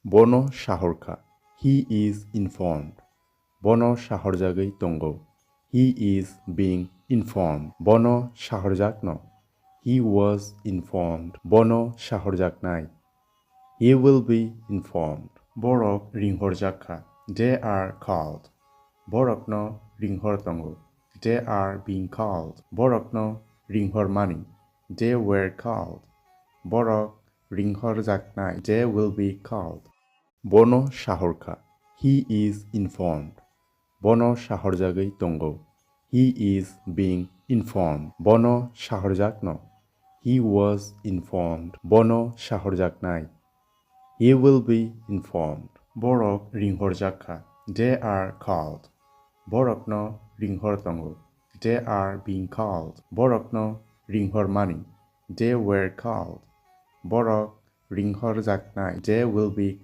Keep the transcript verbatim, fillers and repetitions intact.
Bono sahorkha. He is informed. Bono sahorjagwi tongo. He is being informed. Bono sahorjakno. He was informed. Bono sahorjaknai. He will be informed. Borok ringhorjak kha. They are called. Borokno ringhor tongo. They are being called. Borokno ringhormani. They were called. Borok ringhorjaknai. They will be called. Bono sahorkha. He is informed. Bono sahorjagwi tongo. He is being informed. Bono sahorjakno. He was informed. Bono sahorjaknai. He will be informed. Borok ringhorjak kha. They are called. Borokno ringhor tongo. They are being called. Borokno ringhormani. They were called. Borok ringhorjaknai. They will be